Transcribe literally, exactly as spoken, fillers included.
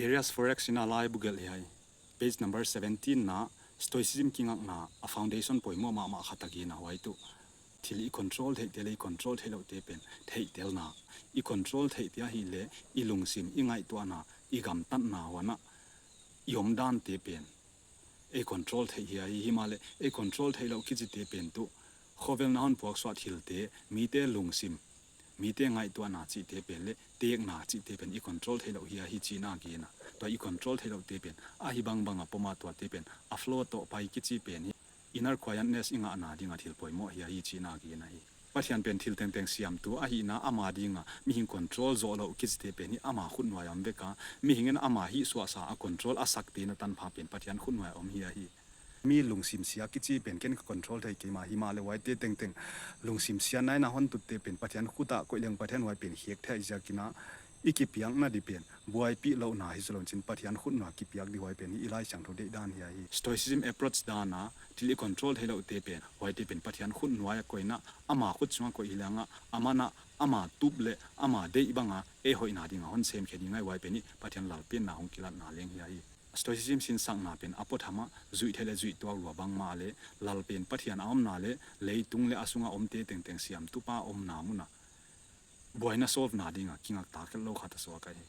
Darius Forax in a laibu gelh hiai, page number seventeen na, Stoicism kingakna a foundation poimoh mahmah khat a gen a, huai tuh thil i control theihte leh i control theihlouhte pen theihtelna. I control theihte ahihleh i lungsim, i ngaihtuahna, i gamtatna, huan a i omdante pen ei control theih hi ahi. Himahleh ei control theihlouh kichite pen tuh khovel na hon puaksuah thilte, mite lungsim, mite ngaihtuahna chihte pen leh tekna chihte pen i control theihlouh hi ahi chihna gen a. Tua i control theihlouhte pen ahi bangbang a pom a, tuate pen a flow toh pai kichi pen hi inner quietness i ngahna ding a thil poimoh hi ahi chihna gen ahi. Pathian pen thil tengteng siamtu ahihna, ama ding a mihing control zohlouh kichite pen hi ama khutnuai a om vek a, mihing in ama hihsuahsa a control a sakte na tanpha pen Pathian khutnuai a om hi ahi. Mi lungsim sia kichi pen ken ka control thei kei mah, himahleh huaite tengteng lungsim sia nai in a hon tutte pen Pathian khut a koih leng Pathian huai pen khek thei ziak in a, i kipiakna di pen buaipilouhna hi zaw lou in chin Pathian khutnuai a kipiak di, huai pen hi i Laisiangthou deihdan hi ahi. Stoicism approach dan a thil i control theihlouhte pen, huaite pen Pathian khutnuai a koih in a, ama khut sung a koih hileng a, aman a ama tup leh ama deih bang a ei hoihna ding a hon semkhe ding ahi. Huai pen hi Pathian lalpenna hong kilatna leng hi ahi. Stoicism sinsakna pen a pawtham a, zuih theih leh zuih tuak lua bang mahleh, lal pen Pathian a omna leh leitung leh a sung a omte tengteng siamtupa omna mun a buaina solve na ding a kingak takelh lou khat a suak ahi.